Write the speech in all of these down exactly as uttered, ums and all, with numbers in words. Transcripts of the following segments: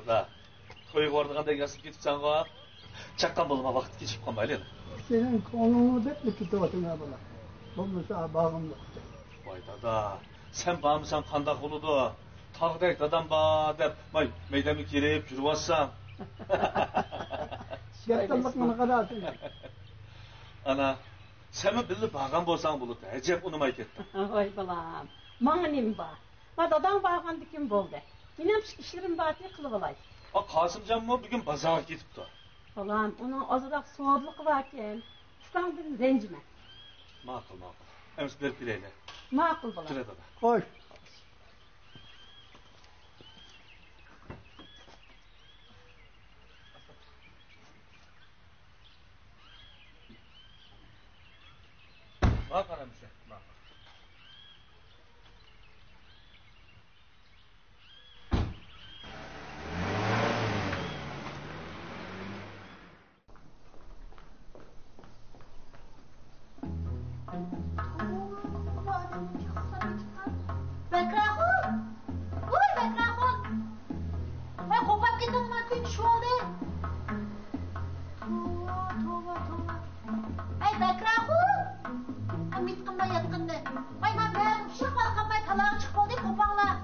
لا، تويغا بارىدىغاندەك ياسىنىپ كېتىپسەنغۇ؟ چاققان بولما، ۋاقىت كېچىكىپ قالمايلى. سېنىڭ كۆڭلۈڭنى دەپلا كېتىۋاتىمەن، بالا. بولمىسا، باغىملىق. ۋاي دادا، سەن بارمىساڭ قانداق بولىدۇ؟ تاغدەك دادام بار دەپ، ماي، مەيدەمگە كىرىپ يۈرۈۋاتسام. گەپ قىلمىسىڭ قاراسىلەر. ئانا، سەنمۇ بىللە بارغان بولساڭ بولىدۇ، ئەجەب ئۇنىماي كەتتىڭ. ۋاي بالام، ماڭا نېمە بار؟ ما داداڭ بارغاندىكىن بولدى. مېنىڭ ئىشلىرىم بارتى، قىلىۋالاي. ئا، قاسىمجانمۇ بۈگۈن بازارغا كېتىپتۇ. بالام، ئۇنىڭ ئازراق سودىلىقى باركەن. ئۇستاڭدىن رەنجىمە. ماقۇل، ماقۇل. ئەمىسە بېرىپ كېلەيلى. ماقۇل، بالام. تۇرە دادا. خوش. ماقۇل ئەمىسە، ماقۇل. بەكراخۇن! ۋاي، بەكراخۇن! ۋاي، قوپاپ كېتىڭلار، كۈن چۈشۈۋالدى. توۋا، توۋا، توۋا. ئەي، بەكراخۇن! ئەي، مىت قىلماي ياتقىنىنى. ۋاي، مانا بەرىم ئۇششاق ۋارقىرىماي تالاغا چىقىپ بولدى، قوپاڭلار.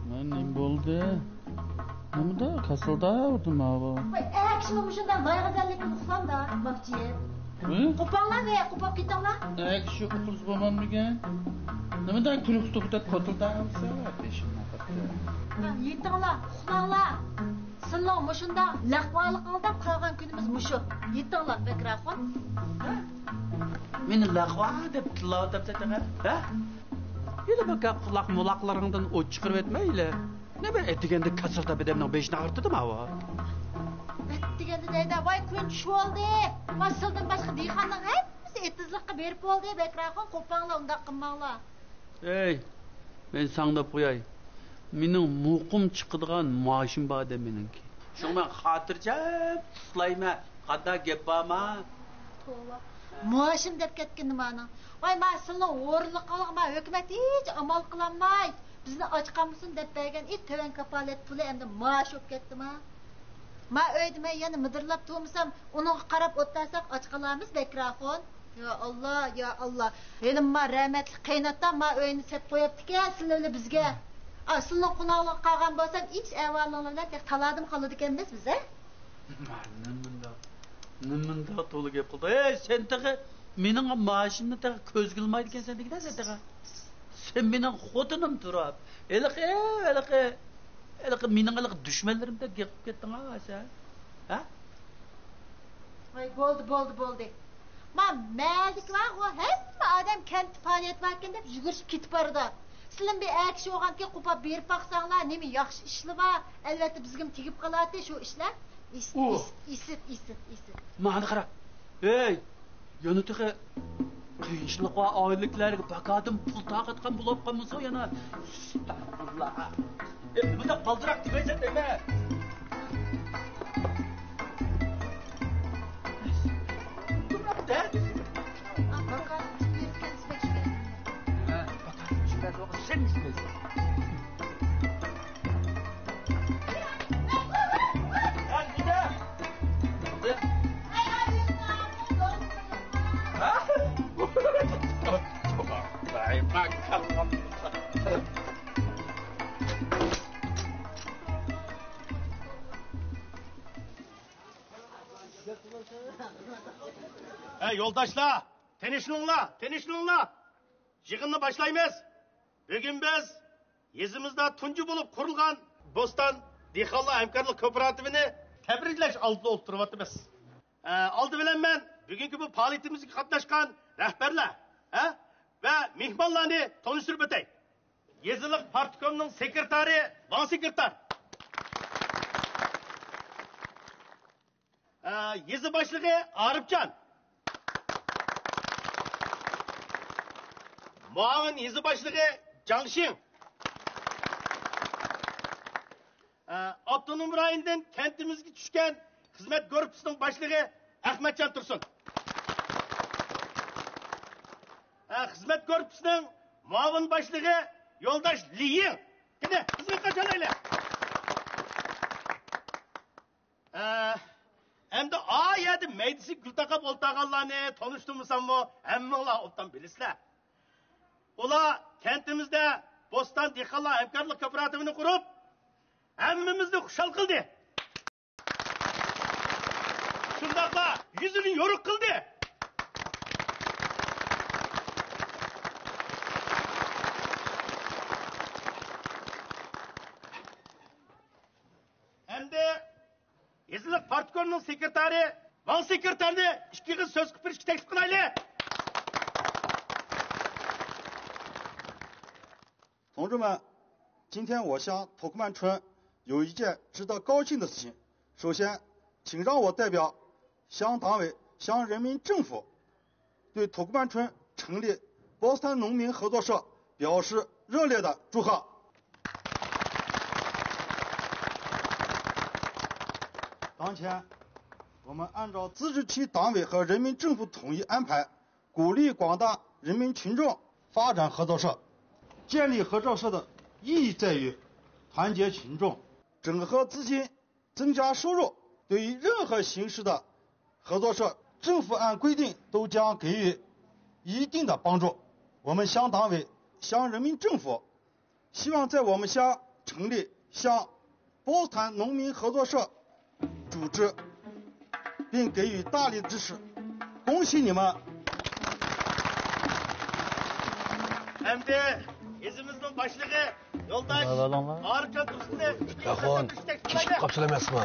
مانا نېمە بولدى؟ نېمىدە كاسىلدا ئۇردۇم ماۋۇ؟ ۋاي، ئەكىشىمۇ مۇشۇنداق لايغەزەللىككە ئۇخلامدا، ماپچىيىپ. ھە؟ قوپاڭلار ۋە قوپاپ كېتىڭلار. ئەكىشى ئۇخلىسا بولمامدىكەن؟ نېمىدە كۈلۈك تۇپۇتەت كوتۇلدا ئەمسە بېشىمنى قاتتى. ھە، يېتىڭلار، ئۇخلاڭلار. سىلىنىڭ مۇشۇنداق لەقۋالىقىڭىزدا قالغان كۈنىمىز مۇشۇ. يېتىڭلار، بەكراخۇن. مېنى لەقۋا دەپ تىللاۋاتامسەن تېخى، ھە؟ ھېلى بىر گەپ قۇلاق-مۇلاقلىرىڭدىن ئوت چىقىرىۋەتمەيلى. نېمە ئەتىگەندە كاسىلدا بىدەمنىڭ بېشىنى ئاغرىتىدۇ ماۋۇ؟ ئەتىگەندە دەيدۇ، ۋاي كۈن چۈشۈۋالدى. ۋاي سىلىدىن باشقا دېھقاننىڭ ھەممىسى ئېتىزلىققا بېرىپ بولدى، بەكراخۇن قوپاڭلار، ئۇنداق قىلماڭلار. ئەي، مەن ساڭا دەپ قوياي. مېنىڭ مۇقىم چىقىدىغان مائاشىم بار دە مېنىڭكى. شۇڭا مەن خاتىرجەم ئۇخلايمەن. قانداق گەپ بارما؟ توۋا. مائاشىم دەپ كەتكىنى مانىڭ. ۋاي، ما سىلىنىڭ ھورلىقىڭلارغا ما ھۆكۈمەت ھېچ ئامال قىلالماي، بىزنى ئاچ قالمىسۇن دەپ بەرگەن ئى تۆۋەن كاپالەت پۇلى ئەمدى مائاش بولۇپ كەتتىما؟ ما ئۆيدە مەن يەنە مىدىرلاپ تۇرمىسام، ئۇنىڭغا قاراپ ئولتۇرساق ئاچ قالارمىز، بەكراخۇن. يا ئاللا، يا ئاللا. ھېلىمۇ رەھمەتلىك قېيىنئاتام ما ئۆينى سېپ قويۇپتىكەن سىلەر بىلەن بىزگە. ئا، سىلىنىڭ قوناقلىققا قالغان بولسام، ئىچ ئەھۋالىڭلار بىلەن تېخى تالادا قالىدىكەنمىز بىز، ھە؟ نېمە مۇنداق، نېمە مۇنداق تولا گەپ قىلدى؟ ئەي، سەن تېخى مېنىڭ مائاشىمنى تېخى كۆزگە ئىلمايدىكەنسەن دېگىنە سەن تېخى. سەن مېنىڭ خوتۇنۇم تۇرۇپ، ھېلىقى، ھېلىقى، ھېلىقى مېنىڭ ھېلىقى دۈشمەنلىرىمدەك گەپ قىلىپ كەتتىڭ ھە سەن. ھە؟ ۋاي، بولدى، بولدى، بولدى. ما مەھەللىدىكى بارغۇ، ھەممە ئادەم كەنتتە پائالىيەت باركەن دەپ يۈگۈرۈشۈپ كېتىپ بارىدۇ. سىلىم بىر ئەر كىشى بولغانكىن قوپاپ بېرىپ باقساڭلار، نېمە ياخشى ئىشلار بار. ئەلۋەتتە بىزگىمۇ تېگىپ قالاتتى شۇ ئىشلار. ئىس-، ئۇ. ئىس-، ئىسىت، ئىسىت، ئىسىت. مانا قارا. ھەي، يەنە تېخى قىيىنچىلىقى بار ئائىلىلىكلەرگە بەكادىن پۇل تارقاتقان بولۇپ قالمىسۇن يەنە. ئەستەغپۇرۇللا. ئە، نېمە دەپ بالدۇراق دېمەيسەن دەيمەن. ھەي يولداشلار، تىنچلىنىڭلار، تىنچلىنىڭلار. يىغىننى باشلايمىز. بۈگۈن بىز يېزىمىزدا تۇنجى بولۇپ قۇرۇلغان بوستان دېھقانلار ھەمكارلىق كوپىراتىپىنى تەبرىكلەش ئالدىدا ئولتۇرۇۋاتىمىز. ئە، ئالدى بىلەن مەن بۈگۈنكى بۇ پائالىيىتىمىزگە قاتناشقان رەھبەرلەر، ھە، ۋە مېھمانلارنى تونۇشتۇرۇپ ئۆتەي. يېزىلىق پارتكومنىڭ سېكرېتارى ۋاڭ سېكرېتار. ئە، يېزا باشلىقى ئارىپجان. مۇئاۋىن يېزا باشلىقى جاڭ شىڭ. ئە، ئاپتونوم رايوندىن كەنتىمىزگە چۈشكەن خىزمەت گۇرۇپپىسىنىڭ باشلىقى ئەخمەتجان تۇرسۇن. ئە، خىزمەت گۇرۇپپىسىنىڭ مۇئاۋىن باشلىقى يولداش لى يىڭ. قېنى، خىزمەتكە چالايلى. گۈل تاقاپ ئولتۇرغانلارنى تونۇشتۇرمىساممۇ، ھەممىڭلار ئوبدان بىلىسىلەر. ئۇلار كەنتىمىزدە بوستان دېھقانلار ھەمكارلىق كوپىراتىپىنى قۇرۇپ، ھەممىمىزنى خۇشال قىلدى. شۇنداقلا يۈزىنى يورۇق قىلدى. ئەمدى يېزىلىق پارتكومنىڭ سېكرېتارى ۋاڭ سېكرېتارنى ئىككى ئېغىز سۆز قىلىپ بېرىشكە تەكلىپ قىلايلى. 同志们，今天我向土库曼村有一件值得高兴的事情。首先，请让我代表乡党委、乡人民政府对土库曼村成立包团农民合作社表示热烈的祝贺。当前，我们按照自治区党委和人民政府统一安排，鼓励广大人民群众发展合作社。建立合作社的意义在于团结群众，整合资金，增加收入。对于任何形式的合作社，政府按规定都将给予一定的帮助。我们乡党委、乡人民政府希望在我们乡成立乡包团农民合作社组织，并给予大力支持。恭喜你们！ ئەمدى يېزىمىزنىڭ باشلىقى يولداش ئارىپجان تۇرسۇننى. ئاخۇن، كېچىكىپ قاپسىلە ئەمەسمۇ؟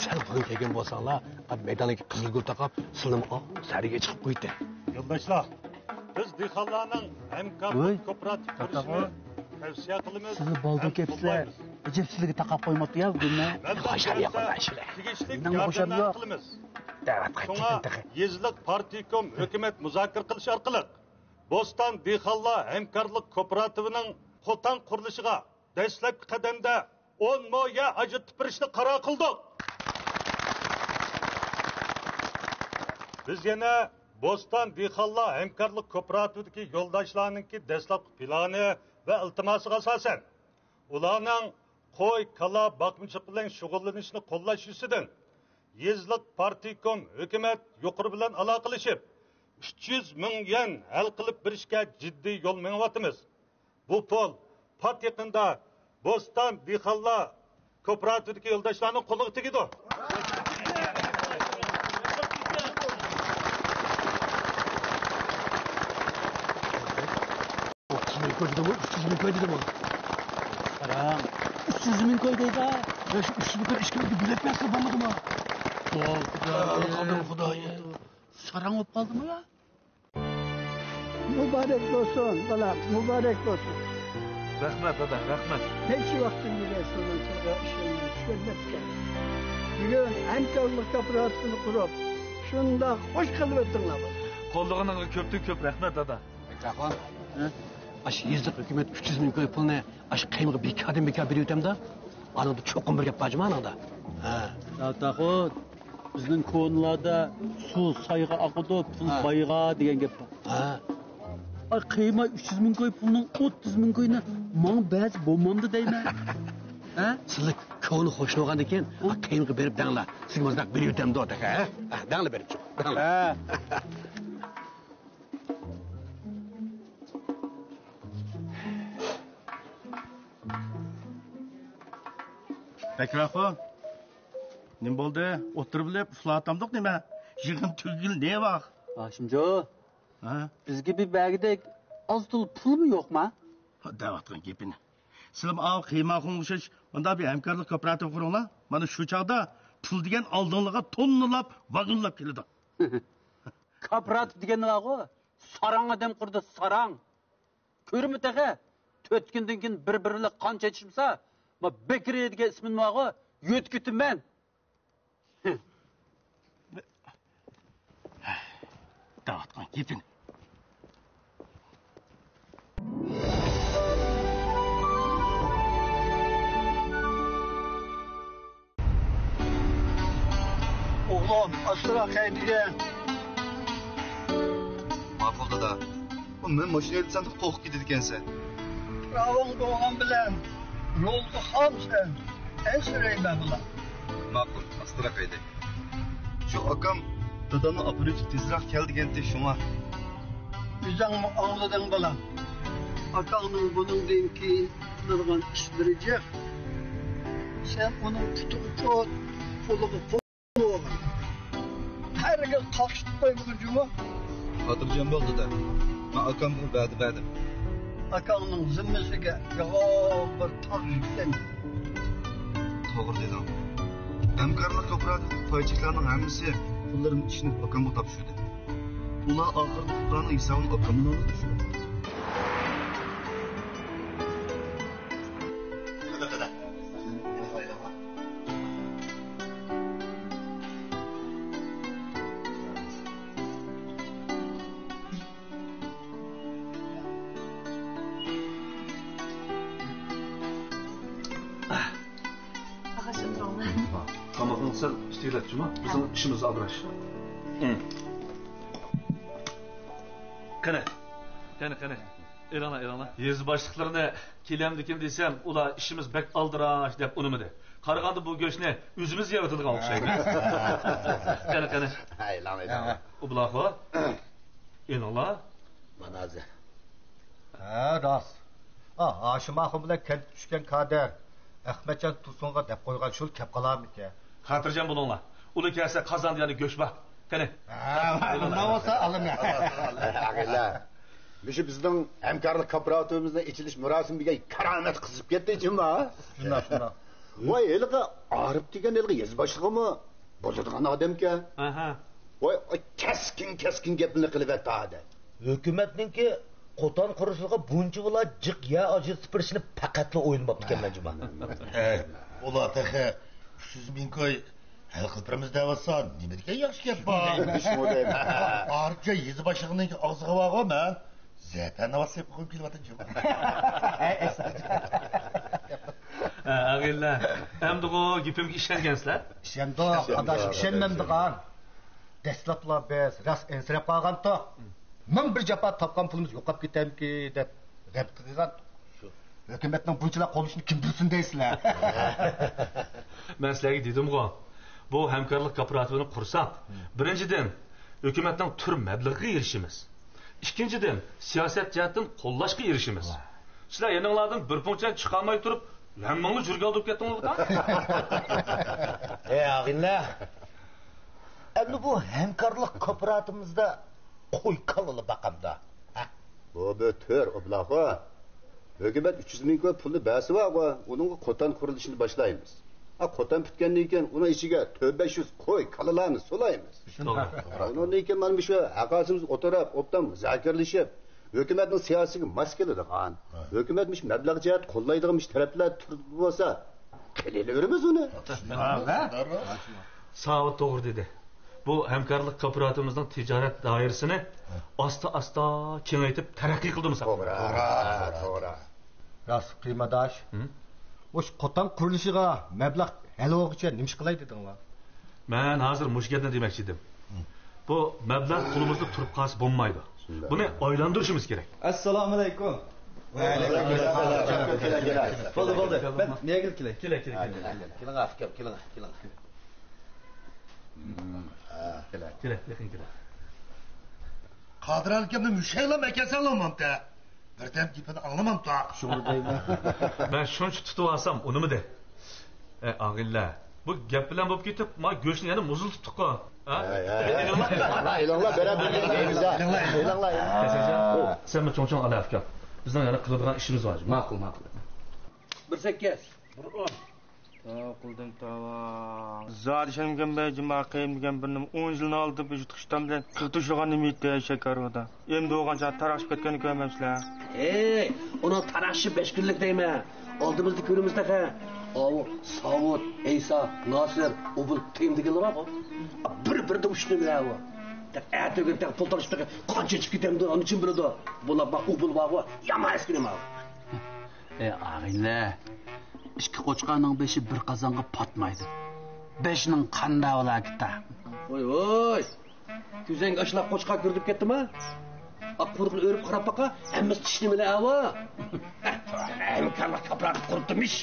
سەل بۇرۇن كەلگەن بولساڭلار، مەيداندىكى قىزىل گۈل تاقاپ سىلىنىمۇ سەھەرگە چىقىپ قويدى. يولداشلار، بىز دېھقانلارنىڭ ھەمكارلىق كوپىراتىپ قۇرۇشىنى تەۋسىيە قىلىمىز. سىلى بالدۇر كەپسىلەر. ئەجەب سىلىگە تاقاپ قويماپتۇ يا بۇ گۈلنى. مەن بىلەن بىرلىكتە تېگىشلىك ياردەملەرنى قىلىمىز. شۇڭا يېزىلىق پارتكوم ھۆكۈمەت مۇزاكىرە قىلىش ئارقىلىق بوستان دېھقانلار ھەمكارلىق كوپىراتىپىنىڭ قوتان قۇرۇلۇشىغا دەسلەپكى قەدەمدە ئون مو يەر ئاجرىتىپ بېرىشنى قارار قىلدۇق. بىز يەنە بوستان دېھقانلار ھەمكارلىق كوپىراتىپىدىكى يولداشلارنىڭكى دەسلەپكى پىلانى ۋە ئىلتىماسىغا ئاساسەن، ئۇلارنىڭ قوي، كالا باقمىچىلىق بىلەن شۇغۇللىنىشنى قوللاش يۈزىسىدىن يېزىلىق پارتكوم ھۆكۈمەت يۇقىرى بىلەن ئالاقىلىشىپ، ئۈچ يۈز مىڭ يۈەن ھەل قىلىپ بېرىشكە جىددىي يول مېڭىۋاتىمىز. بۇ پۇل پات يېقىندا بوستان دېھقانلار كوپىراتىپىدىكى يولداشلارنىڭ قولىغا تېگىدۇ. ئوتتۇز مىڭ كوي دېدىمۇ، ئۈچ يۈز مىڭ كوي دېدىمۇ؟ قاراڭ، ئۈچ يۈز مىڭ كوي دەيدۇ. يا شۇ ئۈچ يۈز مىڭ كوي ئىككىمىزگە بۆلۈپ بەرسە بولمىدىمۇ؟ قۇدايىم. ساراڭ بولۇپ قالدىمۇ يا؟ مۇبارەك بولسۇن، بالام، مۇبارەك بولسۇن. رەھمەت، دادا، رەھمەت. نەچچە ۋاقىتتىن بېرى سىزنىڭ سىزگە ئىشەنمەي چۈشۈرۈلۈپتىكەن. بۈگۈن ھەمكارلىق كوپىراتىپىنى قۇرۇپ، شۇنداق خۇش قىلىۋەتتىڭلار. قوللىغىنىڭغا كۆپتىن كۆپ رەھمەت، دادا. ئاكاخۇن، ھە؟ ئاشۇ يېزىلىق ھۆكۈمەت ئۈچ يۈز مىڭ كوي پۇلنى ئاشۇ قېيىمغا بىكاردىن بىكار بېرىۋېتەمدۇ؟ ئانىڭدا چوقۇم بىر گەپ بار جۇمۇ ئانىڭدا. ھە. دادا تاخۇت، بىزنىڭ كونىلاردا سۇ سايغا ئاقىدۇ، پۇل ھە. بايغا دېگەن گەپ بار. ھە. ئاي، قېيىم ئاي ئۈچ يۈز مىڭ كوي پۇلنىڭ ئوتتۇز مىڭ كويىنى ماڭا بەرسە بولمامدۇ دەيمەن. ھە؟ سىلەر كونىلار خوشلىۋالغاندىن كېيىن، ھە؟ قېيىنغا بېرىپ دەڭلار. سىزگە مۇشۇنداق بېرىۋېتەمدۇ، دەڭ، ھە؟ ھە، دەڭلار بېرىپ چىق، دەڭلار. ھە. بەكرى ئاخۇن، نېمە بولدى؟ ئولتۇرۇۋېلىپ ئۇخلاۋاتامدۇق نېمە؟ يىغىن تۈگىگىلى نېمە ۋاق؟ ھاشىمجان، ھە؟ بىزگە بىر بەرگۈدەك ئاز-تولا پۇلمۇ يوقما؟ دەۋاتقان گېپىنى. سىلىمۇ ئاۋۇ قېيۇم ئاخۇنغا ئوخشاش مۇنداق بىر ھەمكارلىق كوپىراتىپى قۇرۇڭلار. مانا شۇ چاغدا پۇل دېگەن ئالدىڭلارغا توننىلاپ، ۋاگونلاپ كېلىدۇ. كوپىراتىپ دېگەننى بارغۇ، ساراڭ ئادەم قۇرىدۇ، ساراڭ. كۆرمە تېخى، تۆت كۈندىن كېيىن بىر-بىرى بىلەن قان چاچىشمىسا، ما بەكرى دېگەن ئىسمىنى بارغۇ، يۆتكىتىمەن. دەۋاتقان گېپىنى. ئوغلۇم، ئاستىراق ھەيدىگە. ماقۇل، دادا. ئۇ مەن ماشىنا ھەيدىسەم دەپ قورقۇپ كېتىدىكەنسەن. پىراۋىڭ بولغان بىلەن يولدا خامسەن. ئەنسىرەيمەن، بالام. ماقۇل، ئاستىراق ھەيدە. ئاكام دادامنى ئاپىرىۋېتىپ تېزرەك كەل دېگەنتى شۇڭا. ئۆزۈڭمۇ ئاڭلىدىڭ بالام. ئاكاڭنىڭ بۇنىڭدىن كېيىن قىلىدىغان ئىشلىرى جىق. سەن ئۇنىڭ پۇتىغا چوت، قولىغا قول بولغىن. ھەرگىز قاقشىتىپ قويمىغىن جۇمۇ. خاتىرجەم بول دادا. مەن ئاكامغا ۋەدە بەردىم. ئاكاڭنىڭ زىممىسىگە ياغان بىر تاغ يۈكلەندى. توغرا دېدىڭ. ھەمكارلىق كوپىراتىپىدىكى پاي چېكلارنىڭ ھەممىسى پۇللىرىمنى ئىشىنىپ ئاكامغا تاپشۇردى. ئۇلار ئاخىرىدا پۇللارنىڭ ھېسابىنى ئاكامنىڭ ئالدىدا تۇتۇشتۇردى. ئاغاچ ئولتۇرۇڭلار. تامىقىڭ سەل ئۈستىگە تەگچىما، بىزنىڭ ئىشىمىز ئالدىراش. قېنى، قېنى، قېنى. ئېلىڭلار، ئېلىڭلار. يېزا باشلىقلىرىنى كېلەمدىكىن دېسەم، ئۇلار ئىشىمىز بەك ئالدىراش دەپ ئۇنىمىدى. قارىغاندا بۇ گۆشنى ئۆزىمىز يەۋېتىدىغان ئوخشايمىز. قېنى، قېنى. ھە، ئېلىڭلار، ئېلىڭلار. ئۇ بۇلار خو. ئېلىڭلار. مانا ھازىر. ھە، راست. ئا، ھاشىم ئاخۇن بىلەن كەنتكە چۈشكەن كادىر ئەخمەتجان تۇرسۇنغا دەپ قويغان شۇ كەپ قالارمىكەن؟ خاتىرجەم بولۇڭلار. ئۇلار كەلسە قازاندا يەنە گۆش بار. قېنى. ھە، ئۇنداق بولسا ئالىمەن. ئاغىلە، مۇشۇ بىزنىڭ ھەمكارلىق كوپىراتىپىمىزنىڭ ئېچىلىش مۇراسىمىگە كارامەت قىزىپ كەتتى جۇما. شۇنداق، شۇنداق. ۋاي، ھېلىقى ئارىپ دېگەن ھېلىقى يېزا باشلىقىمۇ بولىدىغان ئادەمكەن. ئاھا. ۋاي، ئاي، كەسكىن، كەسكىن گەپلەرنى قىلىۋەتتى ئادەم. ھۆكۈمەتنىڭكى قوتان قۇرۇلۇشىغا بۇنچىۋالا جىق يەر ئاجرىتىپ بېرىشىنى پەقەتلا ئويلىماپتىكەنمەن جۇما. ھەي، ئۇلار تېخى ئۈچ يۈز مىڭ كوي ھەل قىلىپ بېرىمىز دەۋاتسا، نېمىدېگەن ياخشى گەپ بار؟ شۇنى دەيمەن. ئارىپجان يېزا باشلىقىنىڭكى ئاغزىغا بارغۇ مەن زەپەرناۋات سېلىپ قويۇپ كېلىۋاتىمەن جۇما. ھە، ئاغىنىلەر، ئەمدىغۇ گېپىمگە ئىشەنگەنسىلەر؟ ئىشەندۇق، ئاداش، ئىشەنمەمدىغان. دەسلەپلا بىز راست ئەنسىرەپ قالغانتۇق. مىڭ بىر جاپا تاپقان پۇلىمىز يوقاپ كېتەمكى دەپ غەم قىلغانتۇق. ھۆكۈمەتنىڭ بۇنچىلا قوللىشىنى كىم بىلسۇن دەيسىلەر؟ مەن سىلەرگە دېدىمغۇ، بۇ ھەمكارلىق كوپىراتىپىنى قۇرساق، بىرىنچىدىن، ھۆكۈمەتنىڭ تۈر مەبلىغىگە ئېرىشىمىز. ئىككىنچىدىن، سىياسەت جەھەتتىن قوللاشقا ئېرىشىمىز. سىلەر يېنىڭلاردىن بىر پۇڭچەن چىقارماي تۇرۇپ، ھەممىڭلار جۈرگە ئالدۇرۇپ كەتتىڭلار دا. ئەي ئاغىنىلەر، ئەمدى بۇ ھەمكارلىق كوپىراتىپىمىزدا قوي كالىلا باقامدا. ھە؟ بۇ بىر تۈر ئوبلاغۇ. ھۆكۈمەت ئۈچ يۈز مىڭ كوي پۇلنى بەرسە بارغۇ، ئۇنىڭغا قوتان قۇرۇلۇشىنى باشلايمىز. ھە، قوتان پۈتكەندىن كېيىن ئۇنىڭ ئىچىگە تۆت بەش يۈز كوي كالىلارنى سولايمىز. شۇنداق. ئۇنىڭدىن كېيىن مانا مۇشۇ ھەر قايسىمىز ئولتۇرۇپ، ئوبدان مۇزاكىرىلىشىپ، ھۆكۈمەتنىڭ سىياسىتىگە ماس كېلىدىغان، ھە، ھۆكۈمەت مۇشۇ مەبلەغ جەھەت قوللايدىغان مۇشۇ تەرەپلەر تۈرتكە بولسا، قىلىۋېرىمىز ئۇنى. ساۋۇت توغرا دېدى. بۇ ھەمكارلىق كوپىراتىپىمىزنىڭ تىجارەت دائىرىسىنى ئاستا-ئاستا كېڭەيتىپ تەرەققىي قىلدۇرمىساق. توغرا، توغرا. راست، قىيماداش. ھە؟ مۇشۇ قوتان قۇرۇلۇشىغا مەبلەغ ھەل بولغۇچە نېمە ئىش قىلاي دېدىڭلار؟ مەن ھازىر مۇشۇ گەپنى دېمەكچى ئىدىم. بۇ مەبلەغ قولىمىزدا تۇرۇپ قالسا بولمايدۇ. بۇنى ئايلاندۇرۇشىمىز كېرەك. ئەسسالامۇئەلەيكۇم. ۋەئەلەيكۇمئەسسالام. بولدى، بولدى. مەن نېگىل كېلەي. كېلە، كېلە، كېلە. كېلىڭ، ئاكام، كېلىڭ، كېلىڭ. كېلە، يېقىن كېلە. قادىر ئاكامنى مۇشەيلا ئەكەلسەڭلار مامتا. بىردەم گېپىنى ئاڭلىمامتا. شۇڭا دەيمەن. مەن شۇنچە تۇتۇۋالسام ئۇنىمىدى. ئەي ئاغىنىلەر، بۇ گەپ بىلەن بولۇپ كېتىپ، ما گۆشنى يەنە مۇزلىتىپتۇققۇ. ھە؟ ھەي، ھەي، ھەي. ئېلىڭلار، ئېلىڭلار، بېرە بېرىڭلار. ئېلىڭلار، ئېلىڭلار. سەنمۇ چوڭ-چوڭ ئالا ئاكام. بىزنىڭ يەنە قىلىدىغان ئىشىمىز بار. ماقۇل، ماقۇل. بىر سەككىز، بىر ئون. تاۋا قىلدىم، تاۋا. زادى ئىشەنمىگەن بەي جىما قېيىم دېگەن بىر نېمە ئون يىلنىڭ ئالدىدا بىر يۇتقا ئىشتان بىلەن قىرىق تۆشۈلگەن نېمە يېتى شەكەر ئۇدا. ئەمدى بولغانچە تاراقشىپ كەتكەننى كۆرمەمسىلەر؟ ھەي، ئۇنىڭ تاراقشىشى بەش كۈنلۈك دەيمەن. ئالدىمىزدا كۆرىمىز تېخى. ئاۋۇ ساۋۇت، ئەيسا، ناسىر، ئوبۇل، تېيىم دېگەنلەر بارغۇ. بىر-بىرىدە ئۇچتى بىلەن ئۇ. تېخى ئەتە ئۆگەن تېخى پۇل تاپشۇرۇپ تېخى قانچە چىقىپ كېتەمدۇ، ئۇنى كىم بىلىدۇ؟ بۇلار بار، ئوبۇل بارغۇ، يامان ئەسكىنى ماۋۇ. ئەي ئاغىنىلەر، ئىككى قوچقارنىڭ بېشى بىر قازانغا پاتمايدۇ. بېشىنىڭ قانداق بولاكىتا؟ ۋوي ۋوي، كۆزۈڭگە ئاشۇنداق قوچقار كىرىپ كەتتىما؟ ئا، قۇرۇقنى ئۆرۈپ قاراپ باقا، ھەممىسى چىشلىمىلى ئەۋا. ھەمكارلىق كاپىراتى قۇرۇپتىمىش.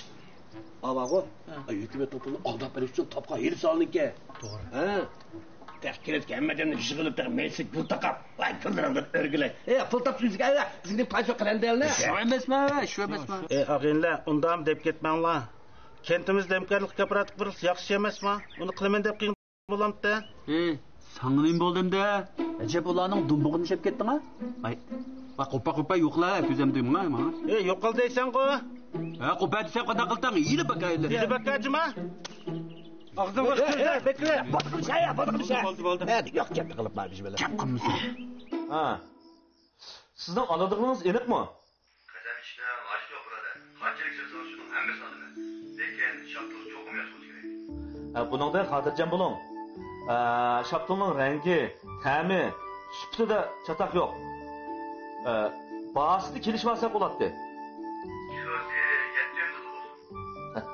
ئاۋاغۇ، ھە. ھۆكۈمەتنىڭ پۇلىنى ئالداپ بېرىش ئۈچۈن تاپقان ھېلى سالنىكى. توغرا. ھە. تېخى كېلىدىكى ھەممە ئادەمنى يىغىلىپ، تېخى مېيىسى گۈل تاقاپ، ۋاي، كۈنلىرىڭدىن ئۆرگىلەي. ئەي، پۇل تاپسا يۈزگە ئەۋە، بىزنى پايشۇ قىلەندەيلە. شۇ ئەمەسمۇ، ھە، شۇ ئەمەسمۇ. ئەي، ئاغىنىلەر، ئۇنداقمۇ دەپ كەتمەڭلار. كەنتىمىزدە ھەمكارلىق كوپىراتىپى قۇرۇلسا ياخشى ئەمەسمۇ؟ ئۇنى قىلىمەن دەپ قىلغان بولامتى؟ ھە، ساڭا نېمە بولدى ئەمدى؟ ئەجەب، ئۇلارنىڭ دۇمبىغىنى ئىشەپ كەتتىڭ ھە؟ ۋاي، ۋاي، قوپا، قوپا، يوقلا، كۆزۈم دېمىڭە ماڭا. ئەي، يوقال دەيسەنغۇ. ھە، قوپا دېسەڭ قانداق قىلتاڭ؟ ھىيلە بەكايلى. ھىيلە بەكاجىما؟ ئاغزىڭغا ئۆتكۈزدە، بەكرى. باتقىلىشە، يا، باتقىلىشە. بولدى، بولدى. ھە، يوق گەپنى قىلىپ بار بىز بىلەن. گەپ قىلمىسۇن. ھە. سىزنىڭ ئالىدىغىنىڭىز ئېنىقمۇ؟ قەسەم ئىچمە، ھاجىتى يوق، بۇرادەر. قانچىلىك سېلىسىڭىز، شۇنىڭ ھەممىسىنى ئالىمەن. لېكىن شاپتۇل چوقۇم ياخشى بولۇشى كېرەك. ھە، بۇنىڭدىن خاتىرجەم بولۇڭ. ئە، شاپتۇلنىڭ رەڭگى، تەمى، سۈپىتىدە چاتاق يوق. ئە، باھاسىدا كېلىشىۋالساق بولاتتى. كىلوسى يەتتە يۈەن بولسۇن.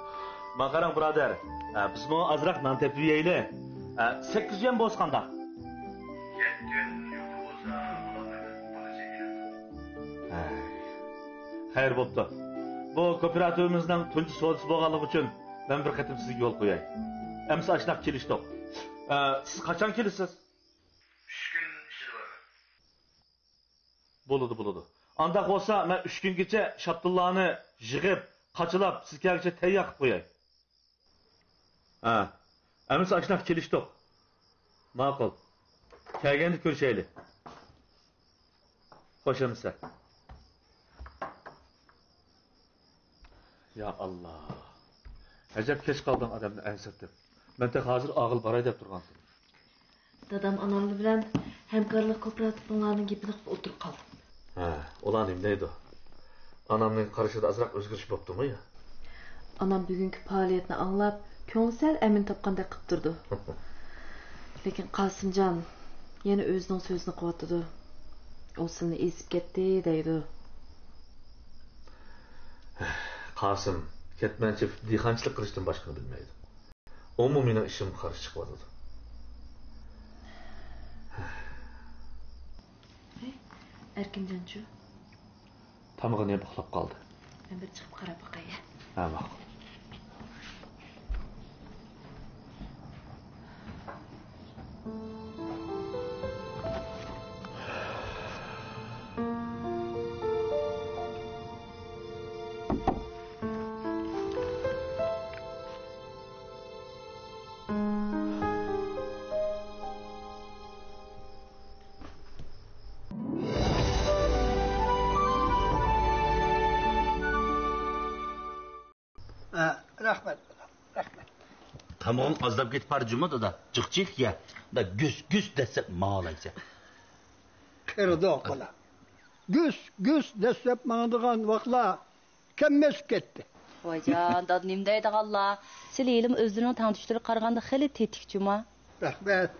ماڭا قاراڭ، بۇرادەر. ئە، بىزمۇ ئازراق نان تېپىۋېلەيلى. ئە، سەككىز يۈەن بولسا قانداق؟ يەتتە يۈەن يۇقىرى بولسا بولالمايمەن. بۇنى چېكىنىڭ. ھەي. خەير بوپتۇ. بۇ كوپىراتىپىمىزنىڭ تۇنجى سودىسى بولغانلىقى ئۈچۈن مەن بىر قېتىم سىزگە يول قوياي. ئەمسە ئاشۇنداق كېلىشتۇق. ئە، سىز قاچان كېلىسىز؟ ئۈچ كۈن ئىچىدە بارىمەن. بولىدۇ، بولىدۇ. ئانداق بولسا، مەن ئۈچ كۈنگىچە شاپتۇللارنى يىغىپ، قاچىلاپ، سىز كەلگۈچە تەييار قىلىپ قوياي. ھە، ئەمىسە ئاشۇنداق كېلىشتۇق. ماقۇل. كەلگەندە كۆرۈشەيلى. خوش ئەمىسە. يا ئاللا. ئەجەب كەچ قالدىڭ ئادەمنى ئەنسىرىتىپ. مەن تېخى ھازىر ئاغىل باراي دەپ تۇرغانتىم. دادام ئاناملا بىلەن ھەمكارلىق كوپىراتىپىڭلارنىڭ گېپىنى قىلىپ ئولتۇرۇپ قالدىم. ھە، ئۇلار نېمە دەيدۇ؟ ئانامنىڭ قارىشىدا ئازراق ئۆزگىرىش بوپتۇمۇ يا؟ ئانام بۈگۈنكى پائالىيەتنى ئاڭلاپ، كۆڭلى سەل ئەمىن تاپقاندەك قىپ تۇرىدۇ. لېكىن قاسىمجان يەنە ئۆزىنىڭ سۆزىنى قىلىۋاتىدۇ. ئۇ سىلىنى ئېزىپ كەتتى دەيدۇ. قاسىم كەتمەنچە دېھقانچىلىق قىلىشتىن باشقىنى بىلمەيدۇ. ئۇمۇ مېنىڭ ئىشىمغا قارشى چىقىۋاتىدۇ. ھەي، ئەركىنجانچۇ؟ تامغىنى ئۇخلاپ قالدى. مەن بىر چىقىپ قاراپ باقاي. ھە، ماقۇل. ھە، رەھمەت، بالام، رەھمەت. تامىقىڭ ئازلاپ كېتىپ بار جۇمۇ، دادا. جىق-جىق يە. دا گۈس-گۈس دەسسەپ ماڭالايسەن. قېرىدۇق، بالام. گۈس-گۈس دەسسەپ ماڭىدىغان ۋاقىتلار كەممەسكە كەتتى. ۋايجان، دادا نېمە دەيدىغانلا؟ سىلى ھېلىمۇ ئۆزلىرىنىڭ تەڭتۇشلىرىغا قارىغاندا خېلى تېتىك جۇما. رەھمەت.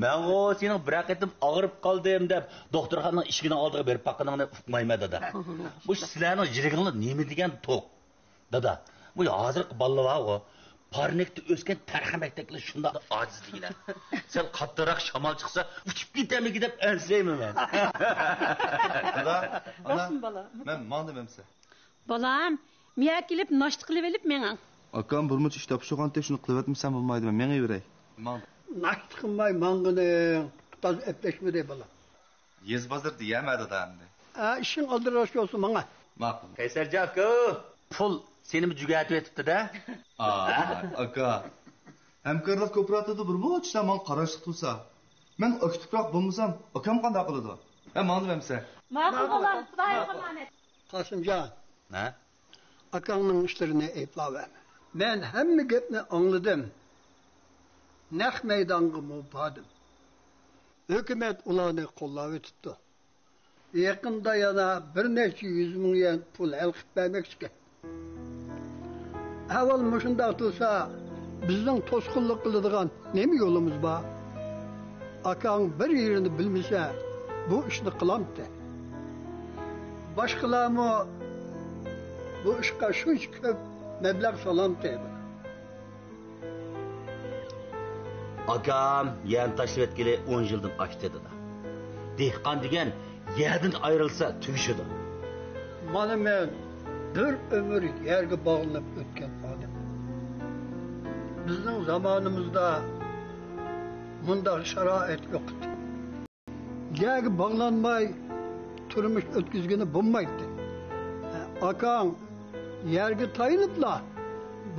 مەنغۇ سېنىڭ بىرەر قېتىم ئاغرىپ قالدىم دەپ، دوختۇرخانىنىڭ ئىشىكىنىڭ ئالدىغا بېرىپ باققىنىڭنى ئۇقمايمەن، دادا. مۇشۇ سىلەرنىڭ يۈرىكىڭلار نېمە دېگەن توق؟ دادا، بۇ ھازىرقى بالىلار بارغۇ، پارنىكتا ئۆسكەن تەرخەمەكتەكلا شۇنداق ئاجىز دېگىنە. سەل قاتتىقراق شامال چىقسا، ئۇچۇپ كېتەرمىكىن دەپ ئەنسىرەيمەن مەن. دادا، ئانا، مەن ماڭدىم ئەمسە. بالام، مىيا كېلىپ ناشتا قىلىۋېلىپ مېڭىڭ. ئاكام بىرمۇنچە ئىش تاپشۇرغانتى، شۇنى قىلىۋەتمىسەم بولمايدۇ، مەن مېڭىۋېرەي. ماڭ. ناشتا قىلماي ماڭغىنىڭ تازا ئەپلەشمىدى، بالام. يېزا بازىرىدا يەمە دادا ئەمدى. ئا، ئىشىڭ ئالدىراش بولسا ماڭا. ماقۇل. قەيسەرجان ئاكا، پۇل سېنىمۇ جۈگەتىۋېتىپتۇ-دە. ئا، ئاكا. ھەمكارلىق كوپىراتىپىدا بىر مۇنچە ئىشلار ماڭا قاراشلىق تۇرسا، مەن ئاكتىپراق بولمىسام، ئاكام قانداق قىلىدۇ؟ ھە، ماڭدىم ئەمسە. ماقۇل، بالام، خۇدايىمغا ئامانەت. قاسىمجان. ھە؟ ئاكاڭنىڭ ئىشلىرىنى ئەيىبلەۋەرمە. مەن ھەممە گەپنى ئاڭلىدىم. نەق مەيدانغىمۇ باردىم. ھۆكۈمەت ئۇلارنى قوللاۋېتىپتۇ. يېقىندا يەنە بىر نەچچە يۈز مىڭ يۈەن پۇل ھەل قىلىپ بەرمەكچىكەن. ئەھۋال مۇشۇنداق تۇرسا، بىزنىڭ توسقۇنلۇق قىلىدىغان نېمە يولىمىز بار؟ ئاكاڭ بىر يېرىنى بىلمىسە، بۇ ئىشنى قىلامتى؟ باشقىلارمۇ بۇ ئىشقا شۇنچە كۆپ مەبلەغ سالامتى؟ ئاكام يەرنى تاشلىۋەتكىلى ئون يىلدىن ئاشتى، دادا. دېھقان دېگەن يەردىن ئايرىلسا تۈگىشىدۇ. مانا مەن بىر ئۆمۈر يەرگە باغلىنىپ ئۆتكەن ئادەم. بىزنىڭ زامانىمىزدا مۇنداق شارائىت يوق ئىدى. يەرگە باغلانماي تۇرمۇش ئۆتكۈزگىلى بولمايتتى. ئاكاڭ يەرگە تايىنىپلا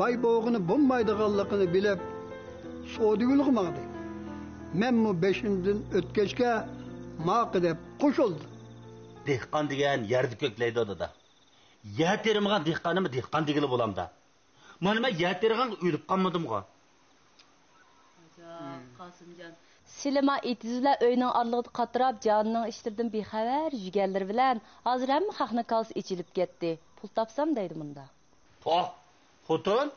باي بولغىلى بولمايدىغانلىقىنى بىلىپ، سودىگىرلىققا ماڭدى. مەنمۇ بېشىمدىن ئۆتكەچكە، ماقۇل دەپ قوشۇلدۇم. دېھقان دېگەن يەردە كۆكلەيدۇ، دادا. يەر تېرىمىغان دېھقاننىمۇ دېھقان دېگىلى بولامدا؟ مانا مەن يەر تېرىغانغا ئۆلۈپ قالمىدىمغۇ؟ ئاجاب، قاسىمجان. سىلىما ئېتىز بىلەن ئۆينىڭ ئارىلىقىدا قاتراپ، جانىنىڭ ئىشلىرىدىن بىخەۋەر يۈرگەنلىرى بىلەن ھازىر ھەممە خەقنىڭ كاللىسى ئېچىلىپ كەتتى. پۇل تاپسام دەيدۇ مۇندا. پوھ، خوتۇن،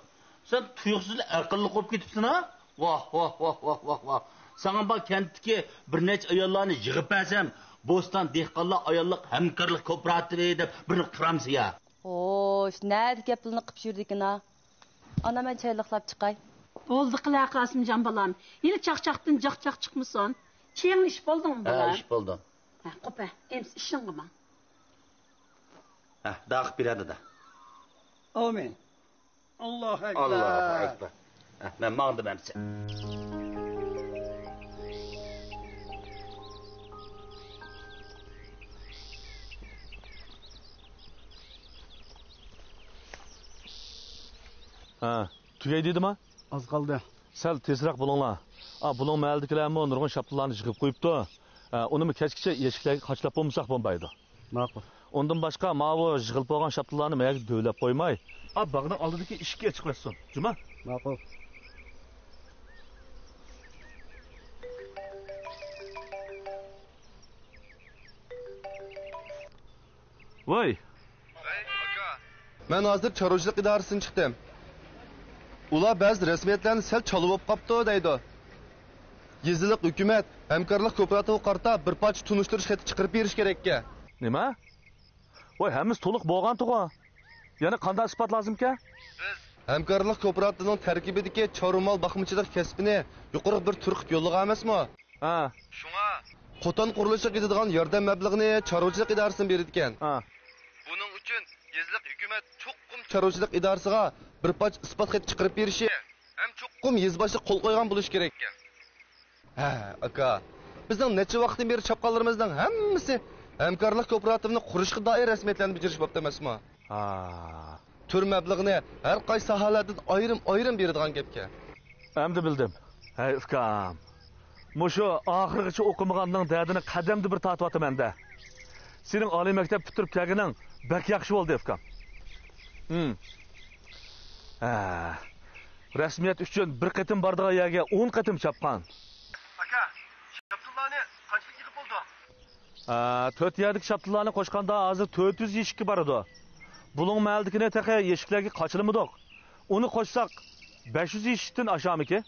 سەن تۇيۇقسىزلا ئەقىللىق بولۇپ كېتىپسەن ھە؟ ۋاھ، ۋاھ، ۋاھ، ۋاھ، ۋاھ، ۋاھ. ساڭا بار كەنتتىكى بىر نەچچە ئاياللارنى يىغىپ بەرسەم، بوستان، دېھقانلار، ئاياللىق ھەمكارلىق كوپىراتىپى دەپ بىرنى قۇرامسىز يا؟ خوش، نەدە گەپلىرىنى قىپ يۈرىدىكىنا؟ ئانا، مەن چاي لىقلاپ چىقاي. بولدى قىلە، قاسىمجان بالام. يەنە چاقچاقتىن جاق-جاق چىقمىسۇن. چېيىڭنى ئىچىپ بولدۇڭمۇ، ھە، بالام؟ ئىچىپ بولدۇم. ھە، قوپە، ئەمسە ئىشىڭغا ماڭ. ھە، داقىپ بېرە، دادا. ئامىن. ئاللاھۇ ئەكبەر. ئاللاھۇ ئەكبەر. ھە، مەن ماڭدىم ئەمسە. ھە، تۈگەي دېدىما؟ ئاز قالدى. سەل تېزرەك بولۇڭلار. ئا، بۇلۇڭ مەھەللىدىكىلەرمۇ نۇرغۇن شاپتۇللارنى يىغىپ قويۇپتۇ. ئا، ئۇنىمۇ كەچكىچە يەشىكلەرگە قاچىلاپ بولمىساق بولمايدۇ. ماقۇل. ئۇندىن باشقا، ماۋۇ يىغىلىپ بولغان شاپتۇللارنى مەيەرگە دۆۋىلەپ قويماي، ئا، باغنىڭ ئالدىدىكى ئىشىككە ئېچىقىۋەتسۇن. جۇما؟ ماقۇل. ۋاي! مەن ھازىر چارۋىچىلىق ئىدارىسىدىن چىقتىم. ئۇلار بەزى رەسمىيەتلەرنى سەل چالا بولۇپ قاپتۇ دەيدۇ. يېزىلىق ھۆكۈمەت ھەمكارلىق كوپىراتىپىغا قارىتا بىر پارچە تونۇشتۇرۇش خېتى چىقىرىپ بېرىش كېرەككەن. نېمە؟ ۋاي، ھەممىسى تولۇق بولغانتىغۇ. يەنە قانداق ئىسپات لازىمكەن؟ ھەمكارلىق كوپىراتىپىنىڭ تەركىبىدىكى چارۋا مال باقمىچىلىق كەسپىنى يۇقىرىغا بىر تۈر قىلىپ يوللىغان ئەمەسمۇ؟ ھە. شۇڭا قوتان قۇرۇلۇشىغا كېتىدىغان ياردەم مەبلىغىنى چارۋىچىلىق ئىدارىسىدىن بېرىدىكەن. ھە. بۇنىڭ ئۈچۈن يېزىلىق ھۆكۈمەت چوقۇم چارۋىچىلىق ئىدارىسىغا بىر پارچە ئىسپات خېتى چىقىرىپ بېرىشى ھەم چوقۇم يېزا باشلىقى قول قويغان بولۇشى كېرەككەن. ھە، ئاكا. بىزنىڭ نەچچە ۋاقىتتىن بېرى چاپقانلىرىمىزنىڭ ھەممىسى ھەمكارلىق كوپىراتىپىنى قۇرۇشقا دائىر رەسمىيەتلەرنى بېجىرىش بوپتۇ ئەمەسمۇ؟ ھا. تۈر مەبلىغىنى ھەر قايسى ساھەلەردىن ئايرىم-ئايرىم بېرىدىغان گەپكەن. ئەمدى بىلدىم. ھەي، ئۇكام. مۇشۇ ئاخىرغىچە ئوقۇمىغاننىڭ دەردىنى قەدەمدە بىر تارتىۋاتىمەن-دە. سېنىڭ ئالىي مەكتەپ پۈتتۈرۈپ كەلگىنىڭ بەك ياخشى بولدى، ئۇكام. ھىم. ھە. رەسمىيەت ئۈچۈن بىر قېتىم بارىدىغان يەرگە ئون قېتىم چاپقان. ئاكا، شاپتۇللارنى قانچىلىك يىغىپ بولدۇڭ؟ ئە، تۆت يەردىكى شاپتۇللارنى قوشقاندا ھازىر تۆت يۈز يېشىككە بارىدۇ. بۇلۇڭ مەھەللىدىكىنى تېخى يېشىكلەرگە قاچىلىمىدۇق. ئۇنى قوشساق، بەش يۈز يېشىكتىن ئاشامىكى؟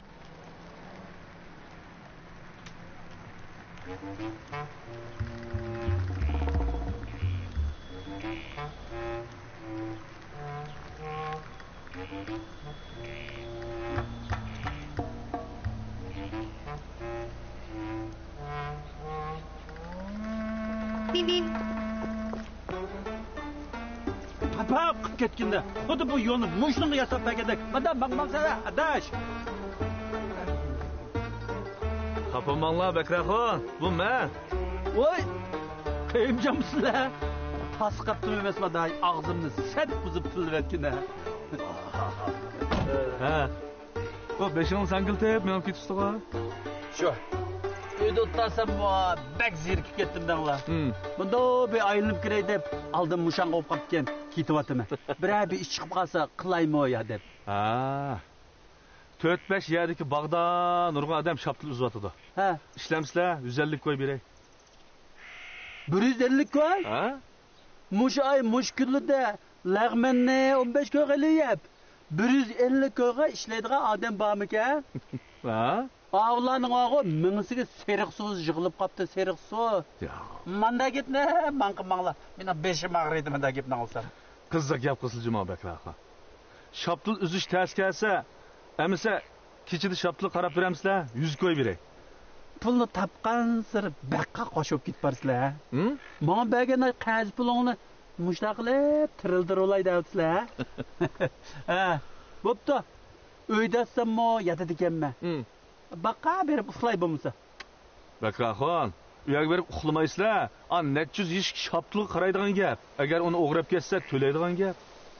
پاپاق قىپ كەتكىنىدە، خۇددى بۇ يولنى مۇشۇنىڭغا ياساپ بەرگەندەك. مانداق ماڭمامسەن، ئاداش؟ خاپىماڭلار، بەكرەخۇ، بۇ مەن. ۋوي، قېيۇمجانمۇسىلەر؟ تاسقاپتىم ئەمەسما، داي، ئاغزىمنى سەت بۇزۇپ تىللىۋەتكىنە. ھە. بۇ بېشىڭنى ساڭگىلىتىپ مېڭىپ كېتىپسىغۇ؟ شۇ. ئۆيدە ئولتۇرساممۇ بەك زېرىكىپ كەتتىم دەڭلا. ھىم. مۇنداق بىر ئايلىنىپ كىرەي دەپ، ئالدىم مۇشۇ قويۇپ قاپتىكەن، كېتىۋاتىمەن. بىرەر بىر ئىش چىقىپ قالسا قىلايمۇ يا دەپ. ھا. تۆت-بەش يەردىكى باغدا نۇرغۇن ئادەم شاپتۇل ئۈزۈۋاتىدۇ. ھە. ئىشلەمسىلەر، يۈز ئەللىك كوي بېرەي. بىر يۈز ئەللىك كوي؟ ھە؟ مۇشۇ ئاي، مۇشۇ كۈنلىرىدە لەغمەننى ئون بەش كويغا ئېلىپ يەپ، بىر يۈز ئەللىك كويغا ئىشلەيدىغان ئادەم بارمىكەن؟ ھە؟ ئاۋۇلارنىڭ بارغۇ مېڭىسىگە سېرىق سۇ يىغىلىپ قاپتۇ، سېرىق سۇ. يا. مانداق گەپنى ماڭا قىلماڭلار. مېنىڭ بېشىم ئاغرىيدۇ مانداق گەپنى ئاڭلىسام. قىزىق گەپ قىلسىلا جۇما بەكرى ئاخا. شاپتۇل ئۈزۈش تەس كەلسە، ئەمىسە كېچىدە شاپتۇل قاراپ بېرەمسىلەر؟ يۈز كوي بېرەي. پۇلنى تاپقانسېرى بەك قاقباش بولۇپ كېتىپ بارىسىلەر، ھە؟ ھىم؟ ماڭا بەرگەن ئاي قەرز پۇلۇڭنى مۇشۇنداق قىلىپ تىرىلدۈرۈۋالاي دەۋاتىسىلەر، ھە؟ ھە، بوپتۇ. ئۆيدە ياتساممۇ ياتىدىكەنمەن. ھىم. باغقا بېرىپ ئۇخلاي بولمىسا. بەكرى ئاخۇن، ئۆيگە بېرىپ ئۇخلىمايسىلەر. ئا، نەچچە يۈز يېشىك شاپتۇلغا قارايدىغان گەپ. ئەگەر ئۇنى ئوغرىلاپ كەتسە، تۆلەيدىغان گەپ.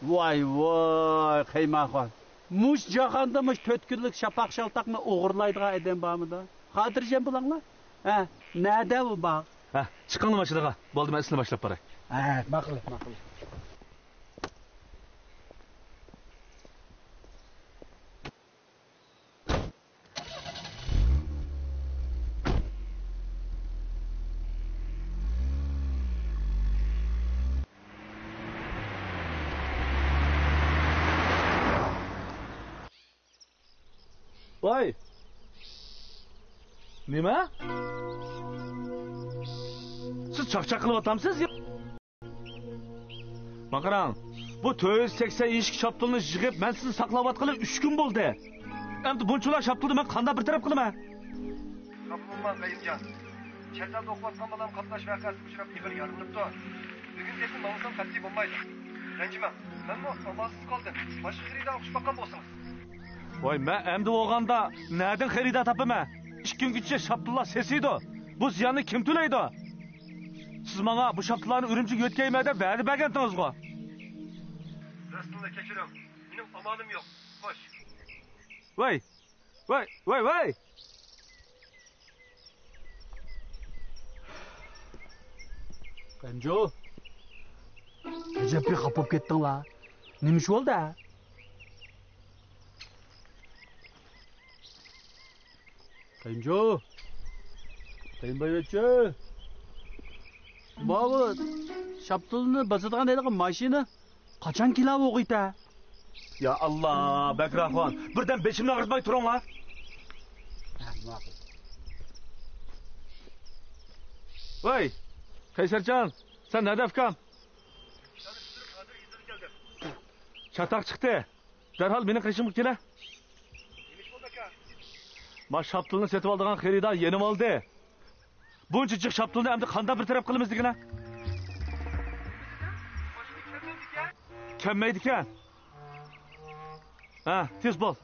ۋاي، ۋاي، قەيماخان. مۇش جاھاندا مۇش تۆت كۈنلۈك شاپاق-شالتاقنى ئوغرىلايدىغان ئادەم بارمىدۇ؟ خاتىرجەم بولۇڭلار. ھە، نەدە ئۇ باغ؟ ھە، چىقىڭلار ماشىنىغا. بولدى، مەن ئىشنى باشلاپ باراي. ھە، ماقۇل، ماقۇل. ۋاي! نېمە؟ سىز چاقچاق قىلىۋاتامسىز؟ ماڭا قاراڭ، بۇ تۆت يۈز سەكسەن يېشىك شاپتۇلنى يىغىپ، مەن سىزنى ساقلاۋاتقىلى ئۈچ كۈن بولدى. ئەمدى بۇنچىلا شاپتۇلنى مەن قانداق بىر تەرەپ قىلىمەن؟ خاپا بولماڭ، رەھىمجان. چەت ئەلدە ئوقۇۋاتقان بالام قاتناش ۋەقەسى ئۇچراپ، ئېغىر يارىلىنىپتۇ. بۈگۈن كەچتە ماڭمىسام قەتئىي بولمايدۇ. رەنجىمەڭ، مەنمۇ ئامالسىز قالدىم. باشقا خېرىدار ئوخشاپ باققان بولسىڭىز. ۋاي، مەن ئەمدى بولغاندا نەدىن خېرىدار تاپىمەن؟ ئىككى كۈنگىچە شاپتۇللار سېسىيدۇ. بۇ زىياننى كىم تۆلەيدۇ؟ سىز ماڭا بۇ شاپتۇللارنى ئۈرۈمچىگە يۆتكەيمەن دەپ ۋەدە بەرگەنتىڭىزغۇ. راستىنلا كەچۈرۈڭ، مېنىڭ ئامالىم يوق. خوش. ۋاي، ۋاي، ۋاي، ۋاي! قەنجۇ، ئەجەبكە خاپا بولۇپ كەتتىڭلار. نېمە ئىش بولدى؟ قېيۇمچۇ! قېيۇمبايۋەچچە! ماۋۇ شاپتۇلنى باسىدىغان ھېلىقى ماشىنا قاچان كېلەر بولغىيتە؟ يا ئاللا، بەكرى ئاخۇن، بىردەم بېشىمنى ئاغرىتماي تۇرۇڭلار. ھە، ماقۇل. ۋاي، قەيسەرجان، سەن نەدە ئۇكام؟ چاتاق چىقتى. دەرھال مېنىڭ قېشىمغا كېلە. ما شاپتۇلنى سېتىۋالىدىغان خېرىدار يېنىۋالدى. بۇنچە جىق شاپتۇلنى ئەمدى قانداق بىر تەرەپ قىلىمىز دېگىنە؟ كەلمەيدىكەن. ھە، تېز بول.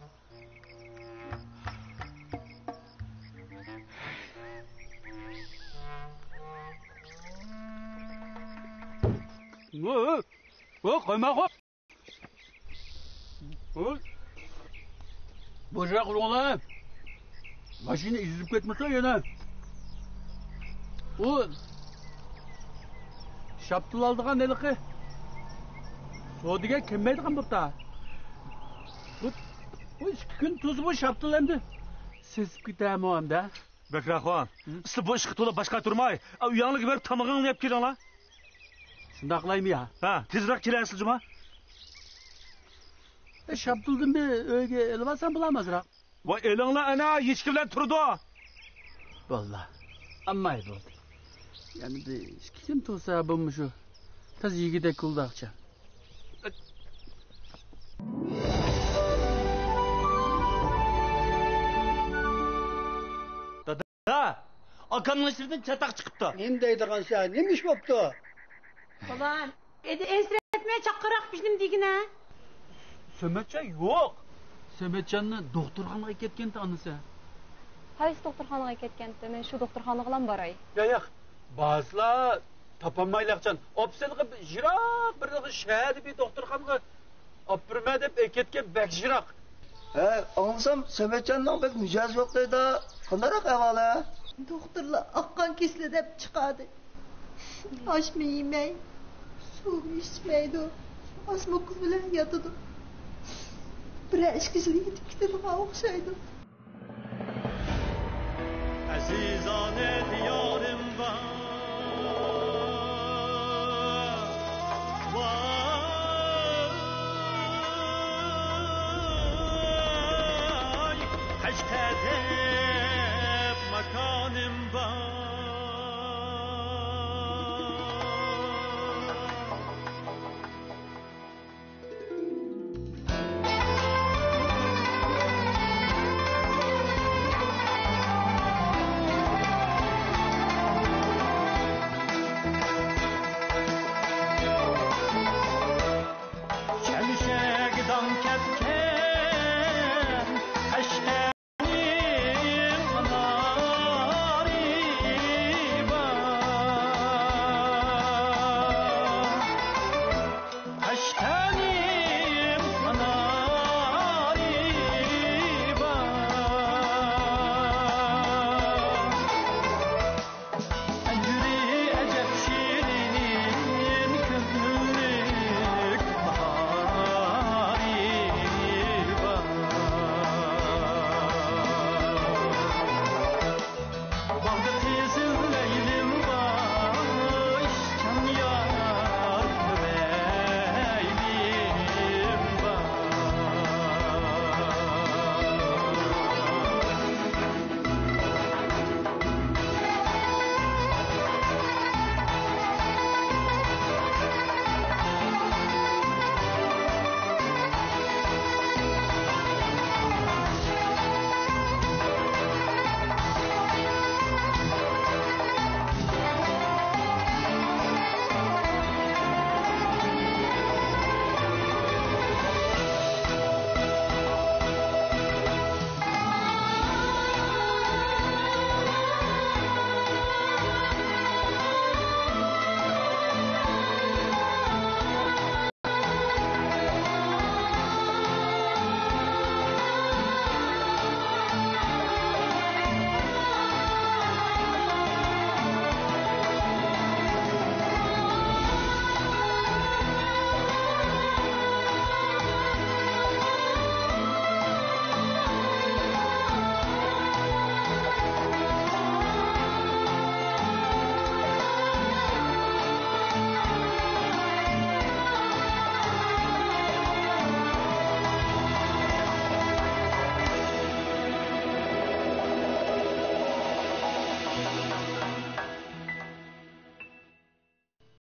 ۋو، ۋو، قويما، قوي. ھوي. بوشراق ئۇرۇڭلار. ماشىنا ئېزىلىپ كەتمىسۇن يەنە. ئۇ شاپتۇل ئالىدىغان ھېلىقى سودىگەر كەلمەيدىغان بوپتا. بۇ، بۇ ئىككى كۈن تۇرسا بۇ شاپتۇل ئەمدى سېسىپ كېتەرمۇ ئەمدى؟ بەكرى ئاخۇن، ھە؟ سىلەر بۇ ئىشقا تولا باش قاتۇرماي، ئۆيۈڭلارغا بېرىپ تامىقىڭلارنى يەپ كېلىڭلار. شۇنداق قىلايمۇ يا؟ ھە، تېزرەك كېلەرسىلەر جۇما. ئە، شاپتۇلدىن بىر ئۆيگە ئېلىۋالسام بولامدۇ ئازراق؟ ۋاي ئېلىڭلار ئەنە، يېچىكى بىلەن تۇرىدۇ. بولدى. ئامماي بولدى. يەنە بىر ئىككى كۈن تۇرسا بولمىشۇ. تازا يېگۈدەك بولدى ئاقچام. دادا، ئاكامنىڭ ئىچىدىن چاتاق چىقىپتۇ. نېمە دەيدىغانسەن؟ نېمە ئىش بوپتۇ؟ بالام، ئەدە ئەنسىرەتمە، چاققانراق بىر نېمە دېگىنە. سۆمەتجان يوق. سۆمەتجاننى دوختۇرخانىغا ئەكەتكەنتى ئانىسى. قايسى دوختۇرخانىغا ئەكەتكەنتى؟ مەن شۇ دوختۇرخانىغىلا باراي. يا، ياق. بارسىلا تاپالمايلىقچان. ئاپىسىنىڭ يىراق بىر شەھەردە بىر دوختۇرخانىغا ئاپىرىمەن دەپ ئەكەتكەن، بەك يىراق. ھە، ئاڭلىسام سۆمەتجاننىڭ بەك مىجەزى يوق دەيدۇ. قانداقراق ئەھۋالى؟ دوختۇرلار ئاق قان كېسىلى دەپ چىقاردى. ئاشمۇ يېمەي، سۇمۇ ئىچمەيدۇ. ئاسما ئۇكىسى بىلەن ياتىدۇ. بىرەر ئىككى يىل يېتىپ كېتىدىغان ئوخشايدۇ. ئەزىزانە دىيارىمغا ۋاي، قەشقەردەك